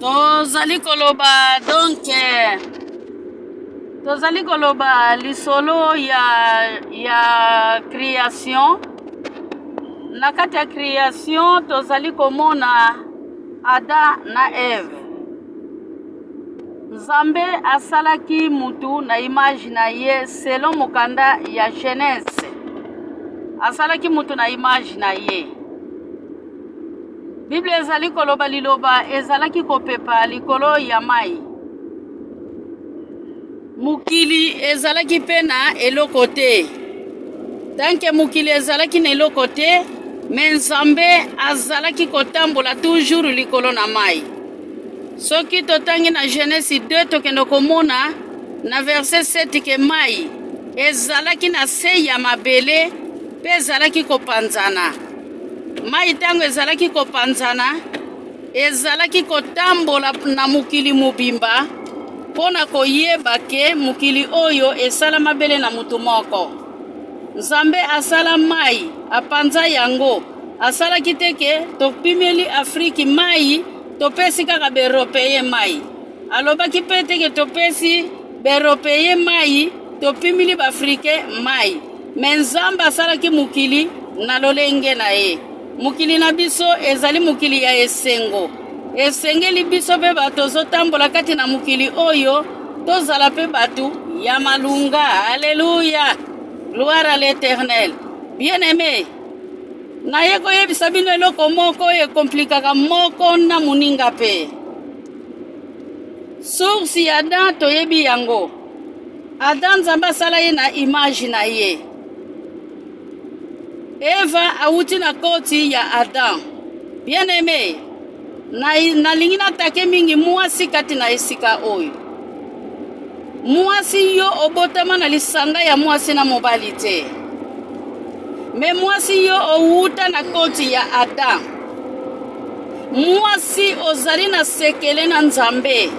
Tozali koloba donc tozali koloba lisolo ya ya creation. Na kati ya creation tozali komona Adam na Eve. Nzambe asalaki mutu na image na ye selon mokanda ya Genèse. Asalaki mutu na image na ye. Biblia ezali koloba liloba ezalaki kopepa likolo ya mai. Mokili ezalaki mpe na eloko te. Tanke mokili ezalaki na eloko te, me Nzambe azalaki kotambola toujours likolo na mai. Soki totangi na Genese 2 tokende komona na verset 7 ke mai ezalaki na se ya mabele mpe ezalaki kopanzana. Mai ntango ezalaki kopanzana, ezalaki kotambola na mokili mobimba mpo na koyeba ke mokili oyo esalama bele na moto moko. Nzambe asala mai, apanza yango. Asalaki te ke topimeli Afriki mai, topesi kaka baeuropeen mai. Alobaki mpe te ke topesi baeuropeen mai, topimeli baafricain mai. Me Nzambe asalaki mokili na lolenge na ye. Mokili na biso ezali mokili ya esengo. Esengeli biso mpe bato tozotambola kati na mokili oyo tozala mpe bato ya malunga. Aleluya, gloire à l'Eternel. Bien-aimé, naye koyebisa bino eloko moko oyo ekomplikaka moko na moninga mpe. Source ya Adam toyebi yango. Adam Nzambe asala ye na image na ye. Eva awuti na koti ya Adam. Bien aimé, nalingi na natake mingi mwasi kati na esika oyo. Mwasi yo obotama na lisanga ya mwasi na mobali te. Me mwasi yo owuta na koti ya Adam. Mwasi ozali na sekele na Nzambe.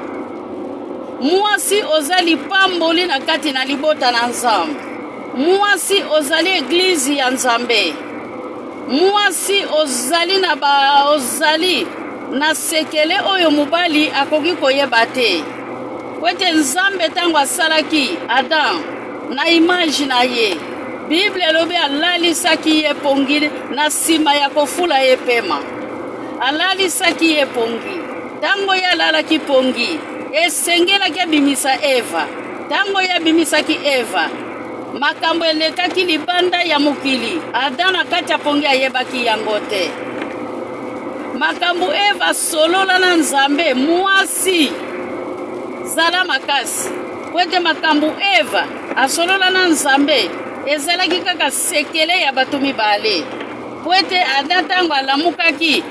Mwasi oza lipamboli na kati na libota na Nzambe. Mwasi ozali eglize ya Nzambe. Mwasi ozali na ba ozali na sekele oyo mobali akoki koyeba te. Po ete Nzambe ntango asalaki Adam na image na ye, Bible elobi alalisaki ye pongi na nsima ya kofula ye pema. Alalisaki ye pongi. Ntango ye alalaki pongi, esengelaki abimisa Eva. Ntango ye abimisaki Eva, makambo elekaki libanda ya mokili. Adam na kati ya pongi ayebaki yango te. Makambo Eva solola na Nzambe, mwasi zala makasi po ete makambo Eva asolola na Nzambe ezalaki kaka sekele ya bato mibale. Po ete Adam ntango alamukaki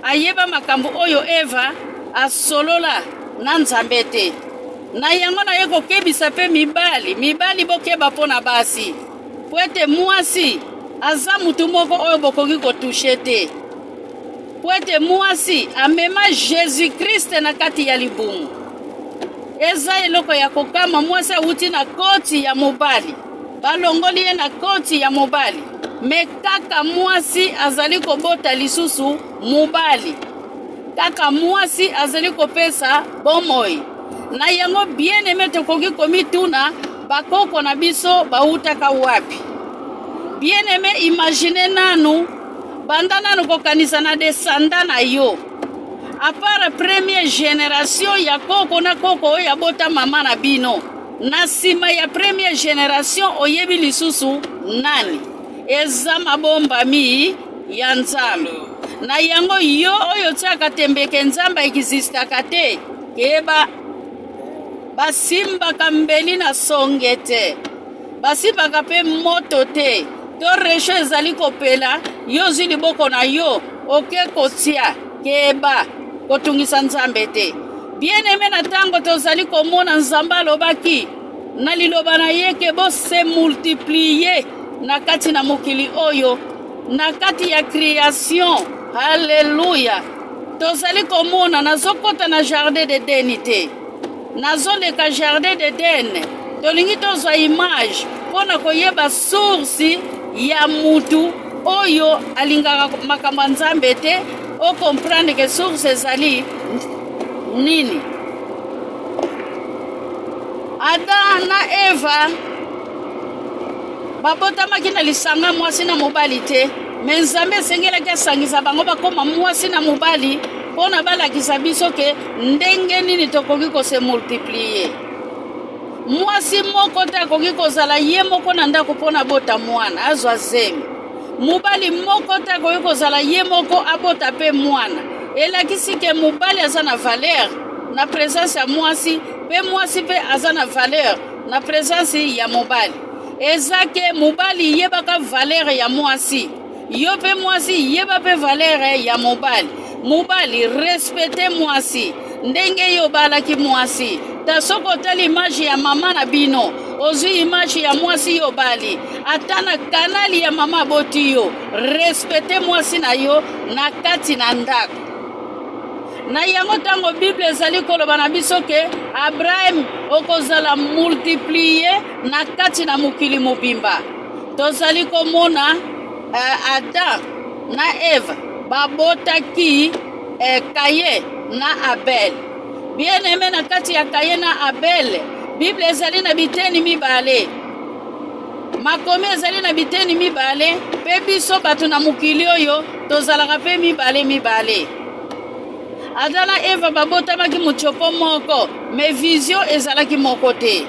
ayeba makambo oyo Eva asolola na Nzambe te. Na yango naye kokebisa mpe mibali, mibali bokeba mpo na basi, po ete mwasi aza mutu moko oyo bokoki kotushe te, po ete mwasi amema Jesus Christ na kati ya libumu. Eza eloko ya kokamwa, mwasi awuti na koti ya mobali, balongoli ye na koti ya mobali, me kaka mwasi azali kobota lisusu mobali. Kaka mwasi azali kopesa bomoi. Na yango, bien-aime, tokoki komituna bakoko na biso bawutaka wapi? Bien-aime, imagine nanu, banda nanu kokanisa na descendant na yo. A part première generation ya koko na koko oyo abota mama na bino, na sima ya première generation oyebi lisusu nani? Eza mabombami ya Nzambe. Na yango yo oyo otiaka tembe ke Nzambe a existaka te, keba. Basimbaka mbeli na songe te, basimbaka mpe moto te. To réchaud ezali kopela, yo ozwi liboko na yo oke kotia, keba, kotungisa Nzambe te. Bien-aimé, na ntango tozali komona Nzambe alobaki na liloba na ye ke bose multiplier na kati na mokili oyo, na kati ya création. Alléluia. Tozali komona, nazokota na jardin d'Eden te, nazoleka jardin d'Eden. Tolingi tozwa image mpo na koyeba source ya mutu oyo alingaka makambo ya Nzambe te, ocomprendre ke source ezali nini? Adam na Eva babotamaki na lisanga mwasi na mobali te, me Nzambe esengelaki asangisa bango bakoma mwasi na mobali mpo na balakisa biso ke ndenge nini tokoki kose multiplier. Mwasi moko te akoki kozala ye moko na ndako mpo na bota mwana azwa zemi. Mobali moko te akoki kozala ye moko abota mpe mwana. Elakisi ke mobali aza na valeur na presence ya mwasi mpe mwasi mpe aza na valeur na presence ya mobali. Eza ke mobali yebaka valeur ya mwasi, yo mpe mwasi yeba mpe valeur ya mobali. Mobali respecte mwasi ndenge yo obalaki mwasi. Ta soki otali image ya mama na bino, ozwi image ya mwasi yo obali, ata na kanali ya mama aboti yo, respecte mwasi na yo na kati na ndako. Na yango ntango Bible ezali koloba na biso ke Abraham okozala multiplie na kati na mokili mobimba, tozali komona uh, Adam na Eva babotaki eh, Kaye na Abel. Bien-aime, na kati ya Kaye na Abel, Bible ezali na biteni mibale. Makomi ezali na biteni mibale, mpe biso bato na mokili oyo tozalaka mpe mibale mibale. Adam na Eva babotamaki motyopo moko, me vision ezalaki moko te.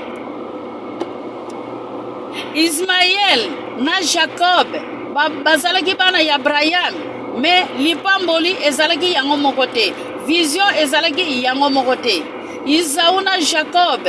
Ismael na Jacob ba, bazalaki bana ya Abraham, me lipamboli ezalaki yango moko te, vision ezalaki yango moko te. Isau na Jacob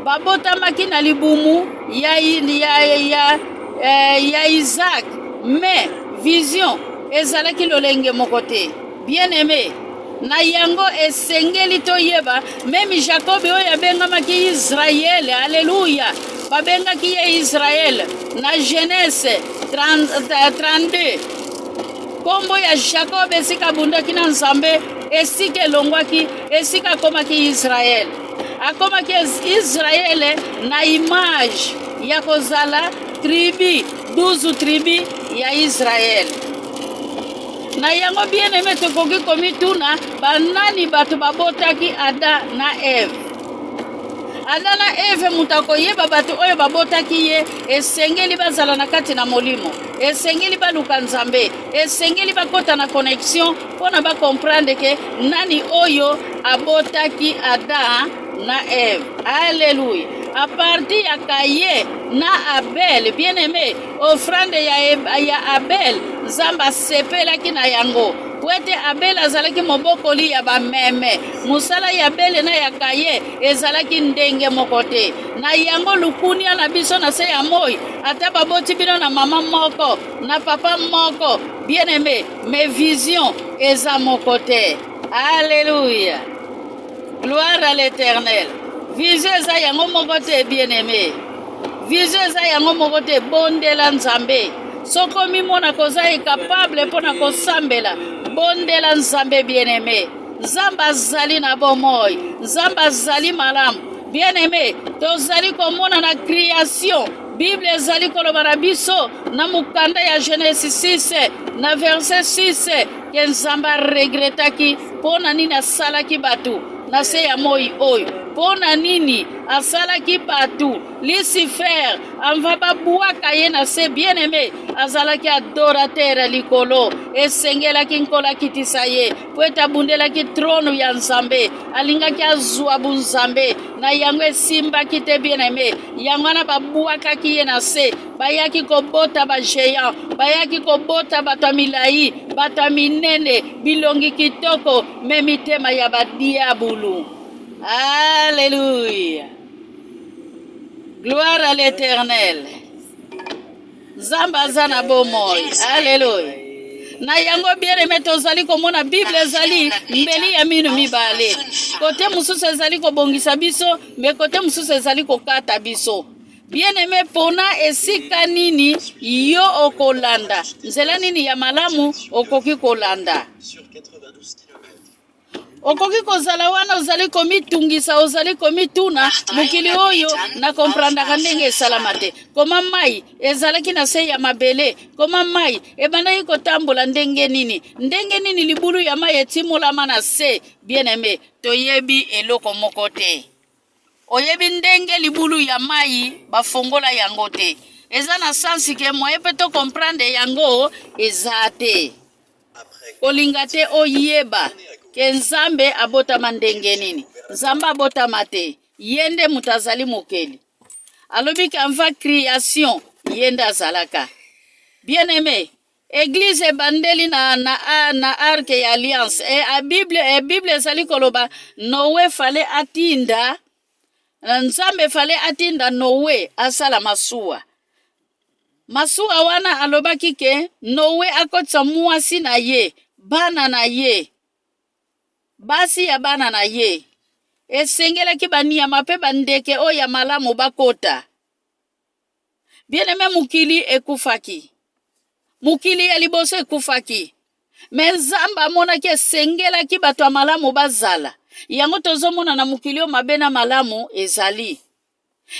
babotamaki na libumu ya, ya, ya, eh, ya Isaac, me vision ezalaki lolenge moko te. Bien aime, na yango esengeli toyeba meme Jacob oyo abengamaki Israël, alleluia, babengaki ye Israël na Genèse 32. Kombo ya Jacob esika abundaki na Nzambe, esika elongwaki, esika akomaki Israël. Akomaki Israël na image ya kozala tribu 12 tribu ya Israël. Na yango, bien-aime, tokoki komituna banani bato babotaki Adam na Eve. Adam na Eve, moto akoyeba bato oyo babotaki ye, esengeli bazala na kati na molimo, esengeli baluka Nzambe, esengeli bakota na connexion mpo na bacomprendre ke nani oyo abotaki Adam na Eve. Alléluia. A partir ya Kaye na Abel, bien-aimé, Ofrande ya, ya Abel, Nzambe asepelaki na yango po ete Abel azalaki mobokoli ya bameme. Mosala ya Abele na ya Kaye ezalaki ndenge moko te. Na yango lukunia na biso na se ya moi, ata baboti bino na mama moko na papa moko, bien aimé, mais vision eza moko te. Alléluia. Gloire à l'Éternel. Vision eza yango moko te, bien aimé. Vision eza yango moko te, bondela Nzambe. Soki omimona koza incapable mpo na kosambela, bondela Nzambe, bien aimé. Nzambe azali na bomoi, Nzambe azali malamu. Bien aimé, tozali komona na création Bible ezali koloba na biso na mokanda ya Genèse 6 na verset 6 ke Nzambe aregretaki mpo na nini asalaki bato na se ya moi oyo, mpo na nini asalaki bato. Lucifer anva babwaka ye na se. Bien aime, azalaki adorateur ya likolo, esengelaki Nkolo akitisa ye mpo ete abundelaki trone ya Nzambe, alingaki azwa bunzambe na yango, esimbaki te. Bien aime, yango wana babwakaki ye na se. Bayaki kobota ba géant, bayaki kobota bato ya milai, bato ya minene, bilongi kitoko, me mitema ya badiabulu. Alleluia, gloire à l'Éternel. Nzambe aza na bomoi. Alleluia. Na yango, bien-aimé, tozali komona Bible ezali mbeli ya mino mibale. Kote mosusu ezali kobongisa biso, me kote mosusu ezali kokata biso. Bien-aimé, pona esika nini yo okolanda, nzela nini ya malamu okoki kolanda. Okoki kozala wana ozali komitungisa, ozali komituna mokili oyo na komprandaka ndenge esalama te. Koma mai ezalaki na se ya mabele, koma mai ebandaki kotambola ndenge nini, ndenge nini libulu ya mai etimolama na se. Bien aime, toyebi eloko moko te. Oyebi ndenge libulu ya mai bafongola yango te. Eza na sensi ke moyen pe to comprendre yango eza te. Kolinga te oyeba ke Nzambe abotama ndenge nini. Nzambe abotama te, ye nde moto azali mokeli. Alobi ke avant creation ye nde azalaka. Bien aime, eglise ebandeli na, na, na arke ya alliance. E, a Bible, e, Bible ezali koloba Noe fale atinda Nzambe fale atinda Noe asala masuwa. Masuwa wana alobaki ke Noe akotisa mwasi na ye, bana na ye, basi ya bana na ye. Esengelaki banyama pe bandeke oyo ya malamu bakota. Bien-aime, mokili ekufaki. Mokili ya liboso ekufaki. Me Nzambe amonaki esengelaki bato ya malamu bazala. Yango tozomona na mokili oyo mabe na malamu ezali.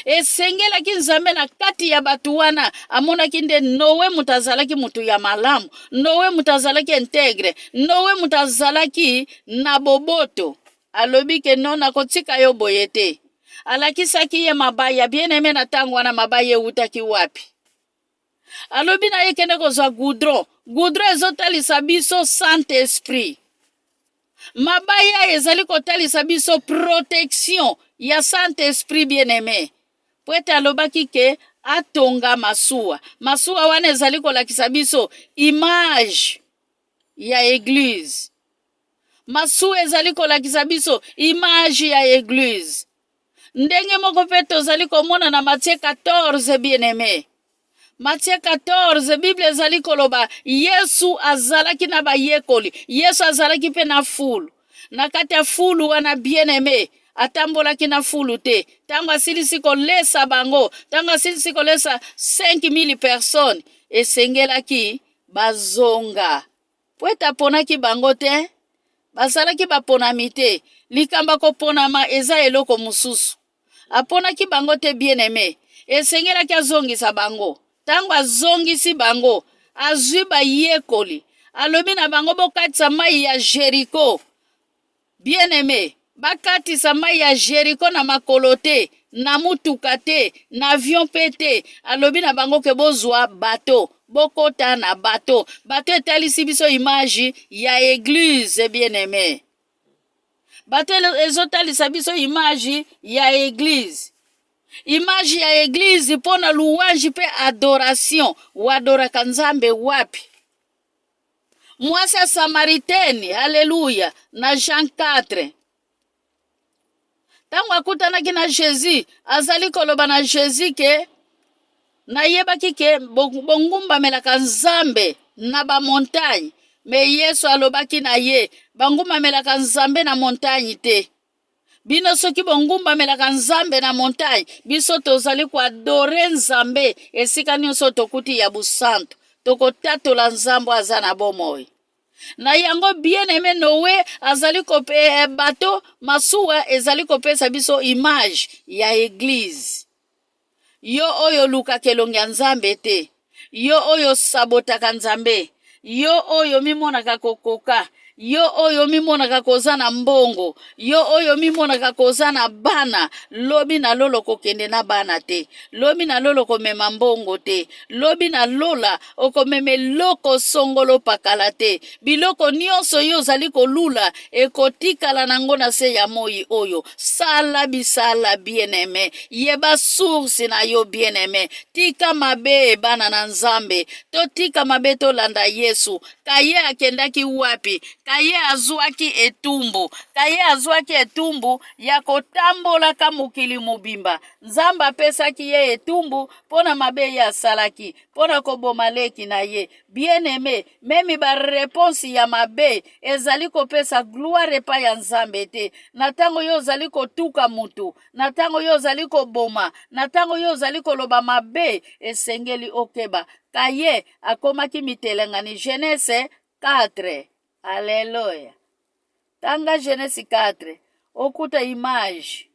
Esengelaki Nzambe na kati ya bato wana amonaki nde Noe moto azalaki moto ya malamu, Noe moto azalaki integre, Noe moto azalaki na boboto. Alobi ke no, nakotika yo boye te. Alakisaki ye mabaya, bien aime, na ntango wana mabaya ewutaki wapi? Alobi na ye kende kozwa goudron. Goudron ezotalisa biso Saint Esprit. Mabaya ezali kotalisa biso protection ya Saint Esprit, bien aime. Po ete alobaki ke atonga masuwa. Masuwa wana ezali kolakisa biso image ya eglise. Masuwa ezali kolakisa biso image ya eglise. Ndenge moko mpe tozali komona na Matthieu 14, bien aime. Matthieu 14, Bible ezali koloba Yesu azalaki na bayekoli, Yesu azalaki mpe na fulu. Na kati ya fulu wana, bien aime, atambolaki na fulu te. Ntango asilisi kolesa bango, ntango asilisi kolesa 5000 personnes, esengelaki bazonga. Mpo ete aponaki bango te, bazalaki baponami te. Likambo ya koponama eza eloko mosusu. Aponaki bango te, bien aime. Esengelaki azongisa bango. Ntango azongisi bango, azwi bayekoli, alobi na bango bokatisa mai ya Jericho. Bien aime, bakatisa mai ya Jericho na makolo te, na mutuka te, na avion pe te. Alobi na bango ke bozwa bateau, bokota na bateau. Bateau etalisi biso image ya eglise, bien aime. Bateau ezotalisa biso image ya eglise. Image ya eglise mpo na louange mpe adoration. Wadoraka Nzambe wapi? Mwasi ya Samaritaine, haleluya, na Jean 4. Ntango akutanaki na Jesus, azali koloba na Jesus ke nayebaki ke bongumbamelaka Nzambe na ba montagne, me Yesu alobaki na ye bangumbamelaka Nzambe na montagne te. Bino soki bongumbamelaka Nzambe na montagne, biso tozali koadore Nzambe esika nyonso tokuti ya bosantu. Tokotatola Nzambe aza na bomoi. Na yango bien aime Noe azali kope eh, bato masuwa ezali kopesa biso image ya eglise. Yo oyo olukaka elongi ya Nzambe te, yo oyo osabotaka Nzambe, yo oyo omimonaka kokoka, yo oyo omimonaka koza na mbongo, yo oyo omimonaka koza na bana, lobi na lola okokende na bana te, lobi na lola okomema mbongo te, lobi na lola okomema eloko songolo pakala te. Biloko nyonso yo ozali kolula ekotikala nango na se ya moi oyo. Sala bisala, bien-aime, yeba source na yo, bien-aime. Tika mabe, bana na Nzambe, totika mabe, tolanda Yesu. Kaye akendaki wapi? Kaye azwaki etumbu, Kaye azwaki etumbu ya kotambolaka mokili mobimba. Nzambe apesaki ye etumbu mpo na mabe ye asalaki, mpo na koboma leki na ye. Bien-aime, meme ba reponse ya mabe ezali kopesa gloire epai ya Nzambe te. Na ntango yo ozali kotuka mutu, na ntango yo ozali koboma, na ntango yo ozali koloba mabe, esengeli okeba. Kaye akomaki mitelengani. Genese 4. Aleluya. Tanga Genese 4, okuta image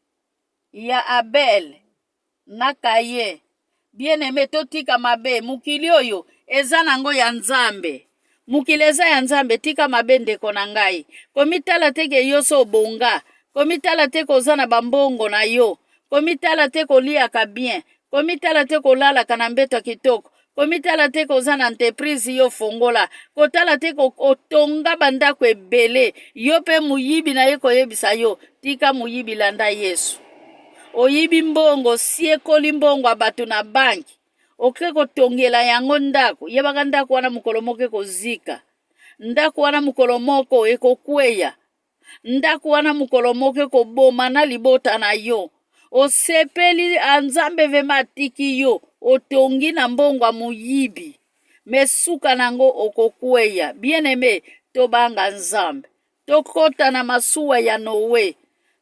ya Abel na Caïn. Bien aime, totika mabe. Mokili oyo eza nango ya Nzambe. Mokili eza ya Nzambe, tika mabe ndeko na ngai. Komitala te ke yo so obonga, komitala te koza na bambongo na yo, komitala te koliaka bien, komitala te kolalaka na mbeto ya kitoko, komitala te koza na entreprise yo fongola, kotala te otonga bandako ebele, yo mpe moyibi na ye koyebisa yo tika moyibi, landa Yesu. Oyibi mbongo, siekoli mbongo ya bato na banki, oke kotongela yango ndako, yebaka ndako wana mokolo moko ekozika, ndako wana mokolo moko ekokweya, ndako wana mokolo moko ekoboma na libota na yo. Osepeli a Nzambe vema atiki yo, otongi na mbongo ya moyibi, me suka nango okokweya. Bien aime, tobanga Nzambe, tokota na masuwa ya Noe.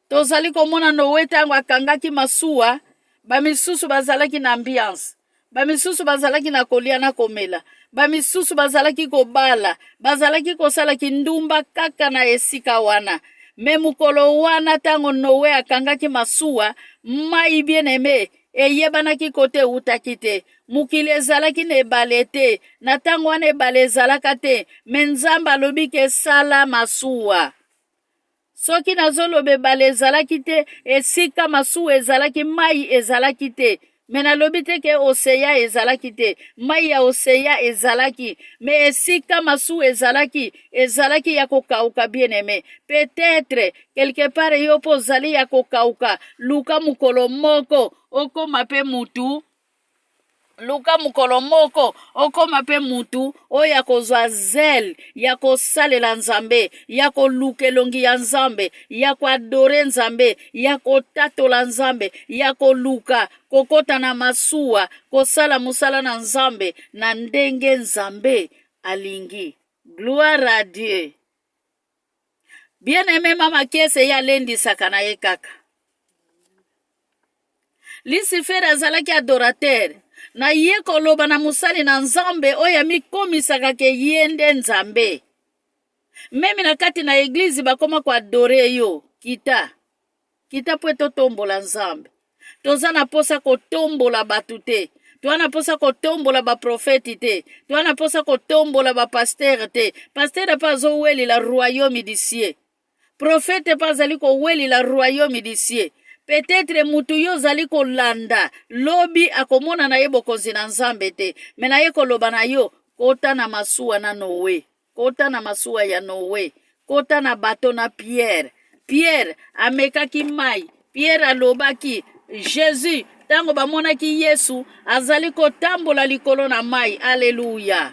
Tozali komona Noe ntango akangaki masuwa, bamisusu bazalaki na ambiance, bamisusu bazalaki na kolia na komela, bamisusu bazalaki kobala, bazalaki kosala kindumba kaka na esika wana. Me mokolo wana ntango Noe akangaki masuwa, mai bien aime eyebanaki kote eutaki te. Mokili ezalaki na ebale te na ntango wana, ebale ezalaka te, me Nzambe alobi ke sala masuwa. Soki nazoloba ebale ezalaki te, esika masuwa ezalaki mai ezalaki te, me nalobi te ke oseya ezalaki te, mai ya oseya ezalaki, me esika masuwa ezalaki ezalaki ya kokauka. Bien aime, peut-être quelque part yo mpo ozali ya kokauka, luka mokolo moko okoma mpe mutu, luka mokolo moko okoma mpe mutu oyo akozwa zele ya kosalela Nzambe, ya koluka elongi ya Nzambe, ya koadore Nzambe, ya kotatola Nzambe, ya koluka kokota na masuwa, kosala mosala na Nzambe na ndenge Nzambe alingi. Gloire à Dieu. Bien aime, mama Kiese ye alendisaka na ye kaka. Lucifer azalaki adorateur na ye, koloba na mosali na Nzambe oyo amikomisaka ke ye nde Nzambe. Meme na kati na eglize bakoma koadore yo. Kita, kita po etotombola Nzambe. Toza na posa kotombola bato te, toza na posa kotombola baprofeti te, toza na posa kotombola bapastere te. Pastere mpe azowelela royaume du ciel, profete mpe azali kowelela royaume du ciel. Peut-être mutu yo ozali kolanda lobi akomona na ye bokonzi na Nzambe te, me na ye koloba na yo kota na masuwa na Noe, kota na masuwa ya Noe, kota na bato na Pierre. Pierre amekaki mai, Pierre alobaki Jésus ntango bamonaki Yesu azali kotambola likolo na mai. Aleluya!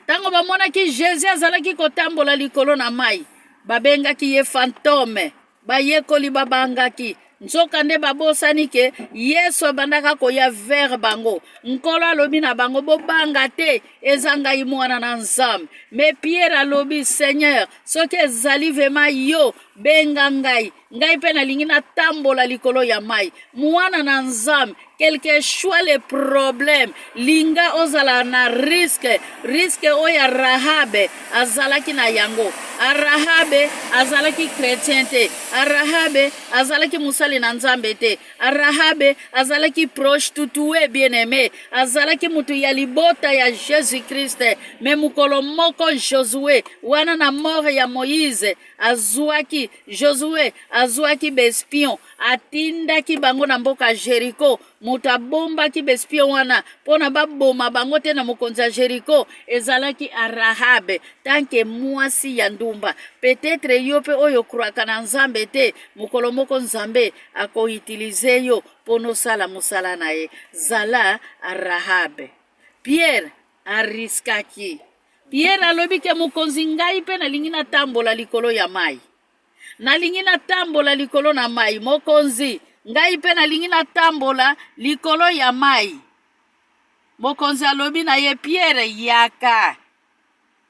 Ntango bamonaki Jésus azalaki kotambola likolo na mai, babengaki ye fantome. Bayekoli babangaki, nzoka nde babosani ke Yesu abandaka koya vers bango. Nkolo alobi na bango, bobanga te, eza ngai mwana na Nzambe. Me Pierre alobi, Seigneur, soki ezali vraimen yo, benga ngai, ngai mpe nalingi natambola likolo ya mai. Mwana na Nzambe, quelque soit le problème, linga ozala na risque, risque oyo Rahabe azalaki na yango. Rahabe azalaki chrétien te, Rahabe azalaki mosali na Nzambe te, Rahabe azalaki prostituée. Bien aimé, azalaki mutu ya libota ya Jésus Christ. Me mokolo moko Josue wana na mort ya Moïse, azwaki Josue azwaki baespion, atindaki bango na mboka Jericho. Moto abombaki baespion wana mpona baboma bango te na mokonzi ya Jericho ezalaki Arahabe, tanke mwasi ya ndumba. Peut-être yo mpe oyo okrwaka na Nzambe te, mokolo moko Nzambe akoutilize yo mpona osala mosala na ye. Zala Arahabe. Pierre ariskaki. Pierre alobi ke mokonzi, ngai mpe nalingi natambola likolo ya mai, nalingi natambola likolo na mai. Mokonzi, ngai mpe nalingi natambola likolo ya mai. Mokonzi alobi na ye, Pierre, yaka.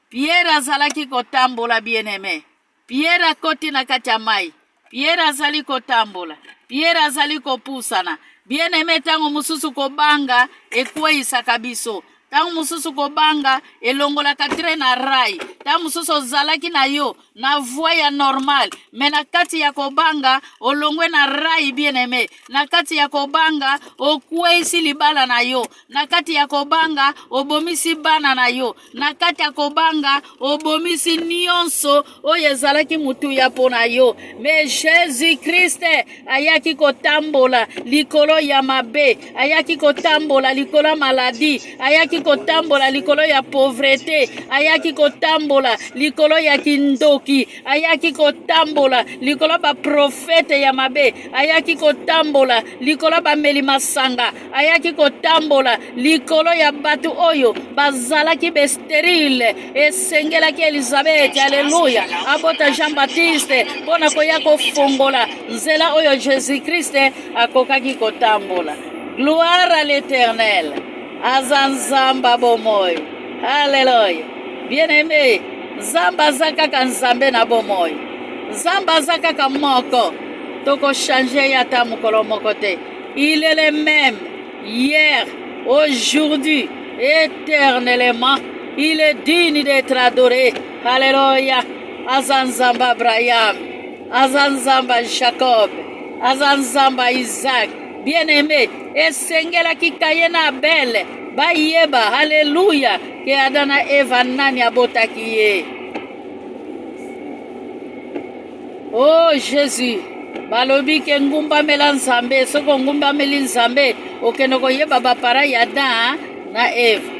Pierre azalaki kotambola. Bien aimé, Pierre akoti na kati ya mai. Pierre azali kotambola, Pierre azali kopusana. Bien aimé, ntango mosusu kobanga ekweyisaka biso. Ntango mosusu kobanga elongolaka train na rail. Ntango mosusu ozalaki na yo na voie ya normal, me na kati ya kobanga olongwe na rail, bien aime. Na kati ya kobanga okweisi libala na yo, na kati ya kobanga obomisi bana na yo, na kati ya kobanga obomisi nyonso oyo ezalaki motuya mpo na yo. Me Jesus Christ ayaki kotambola likolo ya mabe, ayaki kotambola likolo ya maladi, ayaki kotambola likolo ya pauvrete, ayaki kotambola likolo ya kindoki, ayaki kotambola likolo ya baprofete ya mabe, ayaki kotambola likolo ya bameli masanga, ayaki kotambola likolo ya bato oyo bazalaki besterile. Esengelaki Elizabeth, aleluya, abota Jean Baptiste mpo na koya kofongola nzela oyo Jesus Christ akokaki kotambola. Gloire à l'Éternel. Aza Nzambe bomoi. Alléluia. Bien-aimé, Nzambe aza kaka Nzambe na bomoi. Nzambe aza kaka moko. Tokochange ye ata mokolo moko te. Il est le même hier, aujourd'hui, éternellement. Il est digne d'être adoré. Alléluia. Aza Nzambe Abraham, aza Nzambe Jacob, aza Nzambe Isaac. Bien-aimé, esengelaki Kaye na Abel bayeba, haleluya, ke Adam na Eva nani abotaki ye. Oh Jesus, balobi ke ngumbamela Nzambe, soki ongumbameli Nzambe okende koyeba bapara ya Adam na Eva.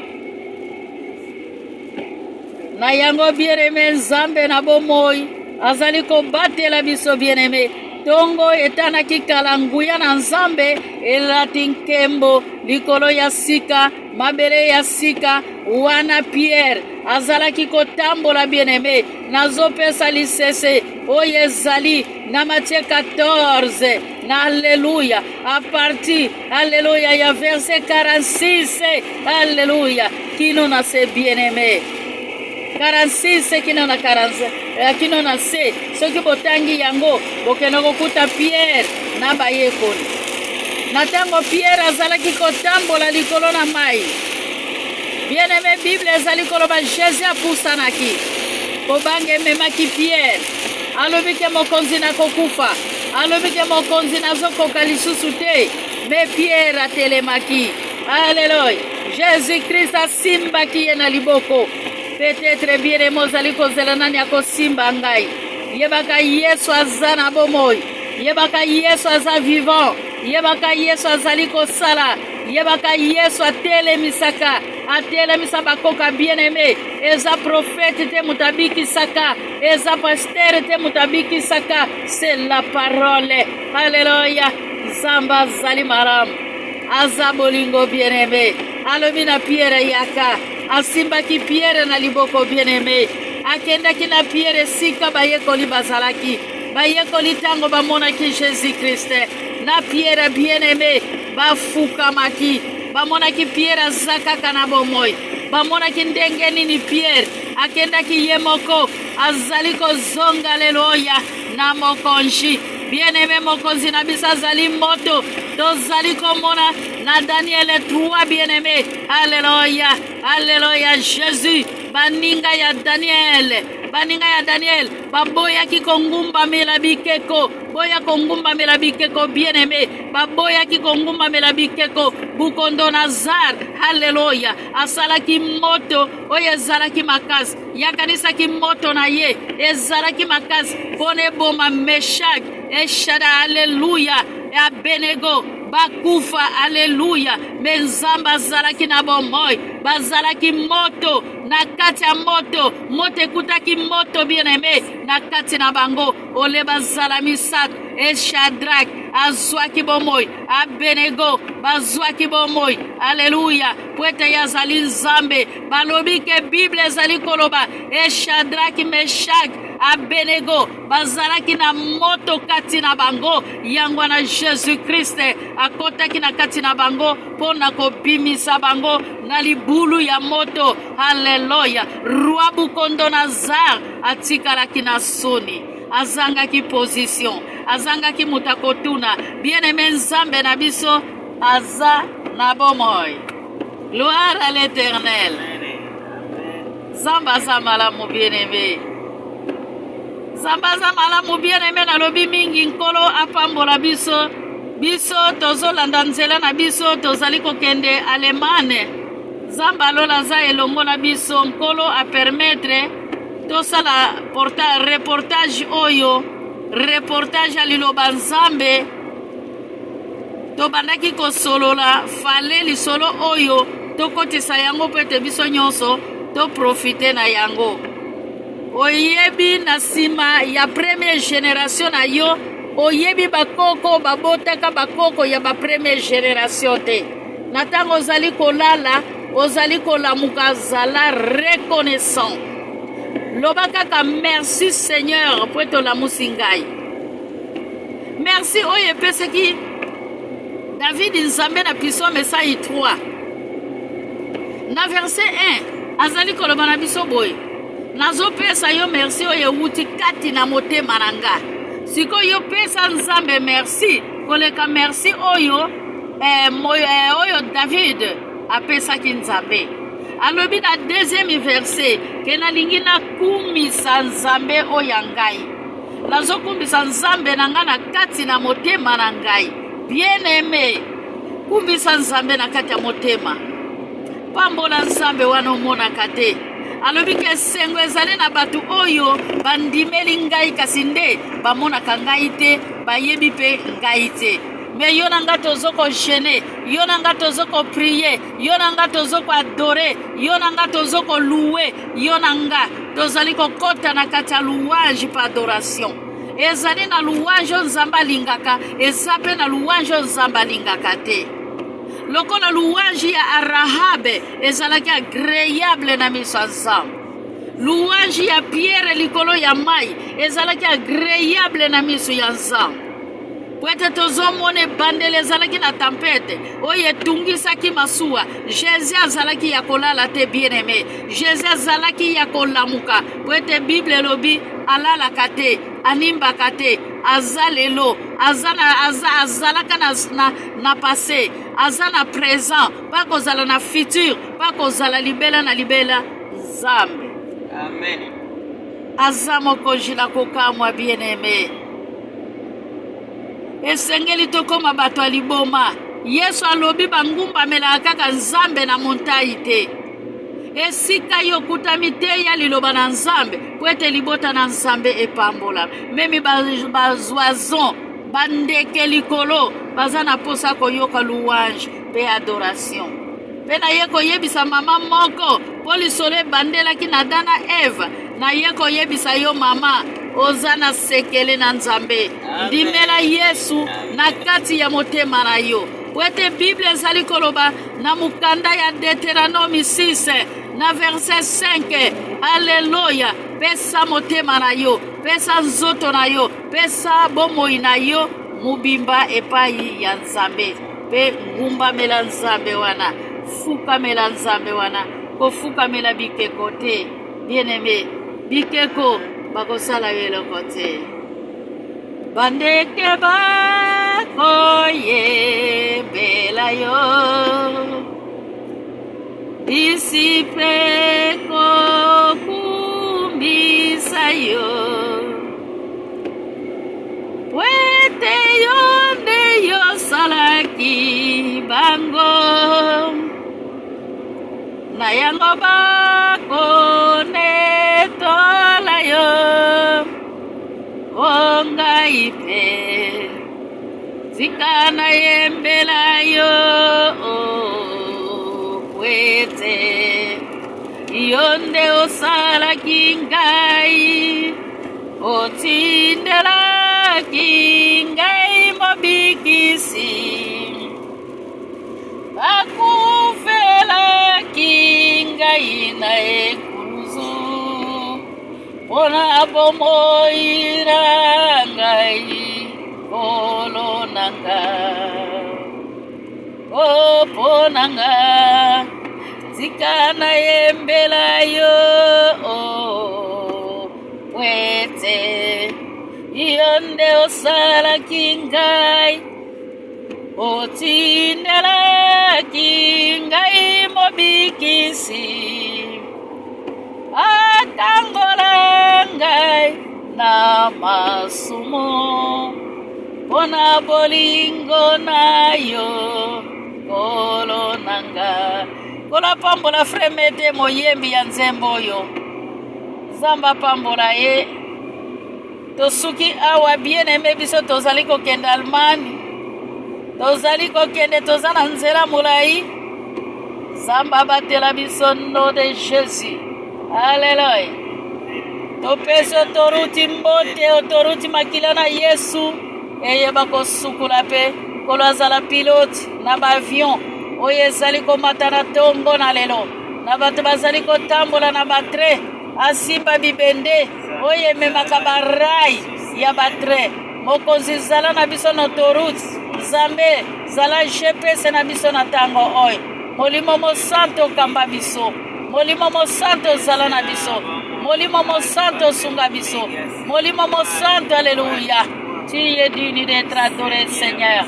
Na yango bien-aimé, Nzambe na bomoi azali kobatela biso bien-aimé. Tongo etanaki kala, nguya na Nzambe elati nkembo likolo ya sika, mabele ya sika. Wana Pierre azalaki kotambola bien-aimé, nazopesa lisese oyo ezali na Matthieu 14 na alleluya, a partir, alleluya, ya verset 46, alleluya, kino na se, bien-aimé, 46 kino na 40, kino na se. Soki botangi yango, bokende kokuta Pierre na bayekoli na ntango Pierre azalaki kotambola likolo na mai. Bien-aimé, Bible ezali koloba Jésus apusanaki, kobanga ememaki Pierre, alobi ke mokonzi nakokufa, alobi ke mokonzi nazokoka lisusu te. Me Pierre atelemaki, alleluya. Jésus Christ asimbaki ye na liboko. Peut-être, bien-aimé, ozali kozela nani akosimba ngai. Yebaka Yesu aza na bomoi, yebaka Yesu aza vivant, yebaka Yesu azali kosala, yebaka Yesu atelemisaka, atelemisa bakoka. Bien-aimé, eza prophète te moto abikisaka, eza pasteur te moto abikisaka, c'est la parole. Alleluya. Nzambe azali malamu, aza bolingo. Bien-aimé, alobi na Pierre: yaka. Asimbaki Pierre na liboko. Bien-aimé, akendaki na Pierre esika bayekoli bazalaki. Bayekoli ntango bamonaki Jésus Christ na Pierre, bien-aimé, bafukamaki. Bamonaki Pierre aza kaka na bomoi. Bamonaki ndenge nini Pierre akendaki ye moko, azali kozonga, aleluya, na mokonzi. Bien-aimé, mokonzi na biso azali moto. Tozali komona na Daniel 3, bien-aimé, alleluya, alleluya, Jésus. Baninga ya Daniel, baninga ya Daniel baboyaki kongumbamela bikeko. Boya kongumbamela bikeko. Bien-aimé, baboyaki kongumbamela bikeko. Bukondo-Nazar, halleluya, asalaki moto oyo ezalaki makasi. Yakanisaki moto na ye ezalaki makasi mpona eboma Meshak, Eshada, alleluya, Abenego, bakufa, alleluya. Me Nzambe azalaki na bomoi. Bazalaki moto na kati ya moto, moto ekutaki moto, bien-aimé, na kati na bango ole bazala misato. Eshadrak azwaki bomoi, Abenego bazwaki bomoi, alleluya, po ete ye azali Nzambe. Balobi ke Bible ezali koloba Eshadrak, Meshak, Abenego bazalaki na moto kati na bango. Yango wana Jesus Christ akotaki na kati na bango mpo na kobimisa bango na libulu ya moto. Alleluya. Roi Bukondo-Nazar atikalaki na soni, azangaki position, azangaki moto akotuna. Bien-aimé, Nzambe na biso aza na bomoi. Gloire à l'Éternel. Nzambe aza malamu bien aimé. Nzambe aza malamu bien aimé, nalobi mingi Nkolo apambola biso. Biso tozolanda nzela na biso, tozali kokende Allemagne. Nzambe alola aza elongo na biso. Nkolo apermettre tosala porta, reportage oyo, reportage ya liloba Nzambe. Tobandaki kosolola fale lisolo oyo tokotisa yango mpo ete biso nyonso toprofite na yango. Oyebi na nsima ya première generation na yo, oyebi bakoko babotaka bakoko ya ba première generation te. Na ntango ozali kolala, ozali kolamuka, zala reconnaissant. Loba kaka merci Seigneur mpo ete olamusi ngai. Merci oyo epesaki David Nzambe na Psaume 103 na verset 1 azali koloba na biso boye, nazopesa yo merci oyo ewuti kati na motema na nga. Sikoyo yo pesa Nzambe merci koleka merci oyo eh, eh, oyo David apesaki Nzambe. Alobi na deuxième verset ke nalingi nakumisa Nzambe oyo ya ngai. Nazokumbisa Nzambe na ngai na kati na motema na ngai. Bien aime, kumbisa Nzambe na kati ya motema. Pambola Nzambe wana omonaka te. Alobi ke esengo ezali na bato oyo bandimeli ngai kasi nde bamonaka ngai te, bayebi mpe ngai te. Me yo na ngai tozo ko jeûner, yo na ngai tozo ko prier, yo na ngai tozo ko adorer, yo na ngai tozo ko louer, yo na nga tozali kokota na kati ya louange mpe adoration. Ezali na louange oyo Nzambe alingaka, eza mpe na louange oyo Nzambe alingaka te. Lokola louange ya Arahabe ezalaki agreable na miso ya Nzambe, louange ya Pierre likolo ya mai ezalaki agreable na miso ya Nzambe. Po ete tozomona ebandeli ezalaki na tempete oyo etungisaki masuwa. Jesus azalaki ya kolala te, bien-aimé. Jesus azalaki ya kolamuka, po ete Bible elobi alalaka te, animbaka te, aza lelo, aza na, aza, azalaka na, na, na passé, aza na présent, pa kozala na futur, pa kozala libela na libela. Nzambe. Amen. Aza mokonzi na kokamwa, bien-aimé. Esengeli tokoma bato ya liboma. Yesu alobi bangumbamelaka kaka Nzambe na montayi te. Esika yo okutami teya liloba na Nzambe po ete libota na Nzambe epambola. Meme bazoison, bandeke likolo baza na posa koyoka louange pe adoration. Pe naye koyebisa mama moko po lisolo ebandelaki na Adam na Eve, naye koyebisa yo mama, oza na sekele na Nzambe. Ndimela Yesu na kati ya motema na yo. Po ete Bible ezali koloba na mokanda ya Deuteronome 6 na verset 5, Alleluia, pesa motema na yo, pesa nzoto na yo, pesa bomoi na yo mobimba epai ya Nzambe. Pe ngumbamela Nzambe wana, fukamela Nzambe wana, kofukamela bikeko te. Bien-aimé, bikeko bakosala yo eloko te. Bandeke bakoyembela yo, bisi pe kokumbisa yo, po ete yo nde yosalaki bango, na yango bakonetola yo. O ngai mpe tika nayembela yo, po ete yo nde osalaki ngai, otindelaki ngai mobikisi, bakufelaki ngai na ekuluzu mpona bomoi na ngai, Nkolo na nga, o mpo na nga, tika nayembela yo, po ete yo nde osalaki ngai, otindelaki ngai. Mobikisi akangola ngai na masumu mpo na bolingo na yo Nkolo na nga. Nkolo apambola frère Mete moyembi ya nzembo oyo. Nzambe apambola ye. Tosuki awa bien aime biso tozali kokende Allemagne. Tozali kokende toza na nzela molai. Nzambe abatela biso nom de Jésus. Alléluia. Topesi otoruti mbote, otoruti makila na Yesu eyeba kosukola mpe Nkolo azala pilote na baavion oyo ezali komata na ntongo na lelo na bato bazali kotambola na batre asimba bibende oyo ememaka barai ya batre mokonzi zala na biso na autoroute nzambe zala gps na biso na ntango oyo molimo mosanto okamba biso molimo mosanto ozala na biso molimo mosanto osunga biso molimo mosanto aleluya tu es digne d'être adoré seigneur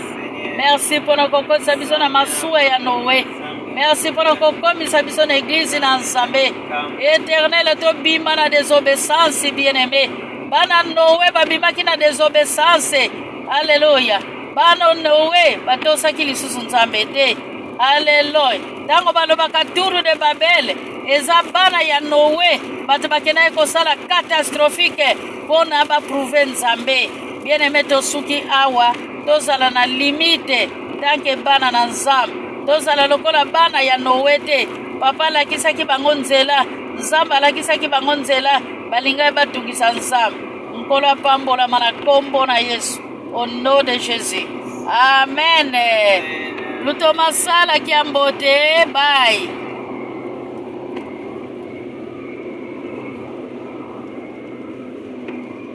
merci mpo na kokotisa biso na masuwa ya noe merci mpo na kokomisa biso na eglize na nzambe Eternel tobima na desobesance bien aimé. Bana Noe babimaki na desobesance. Alléluia. Bana Noe batosaki lisusu Nzambe te. Alléluia. Tango balobaka tour de Babel eza bana ya Noe bato bakendaki kosala catastrophique mpo na baprouve Nzambe. Bien aimé tosuki awa tozala na limite tanke bana na Nzambe. Tozala lokola bana ya Noe te. Papa alakisaki bango nzela, Nzambe alakisaki bango nzela, balingaki batungisa Nzambe. Nkolo apambolama na kombo na Yesu, au nom de Jésus. Amen. Luto masala kiambote, bye.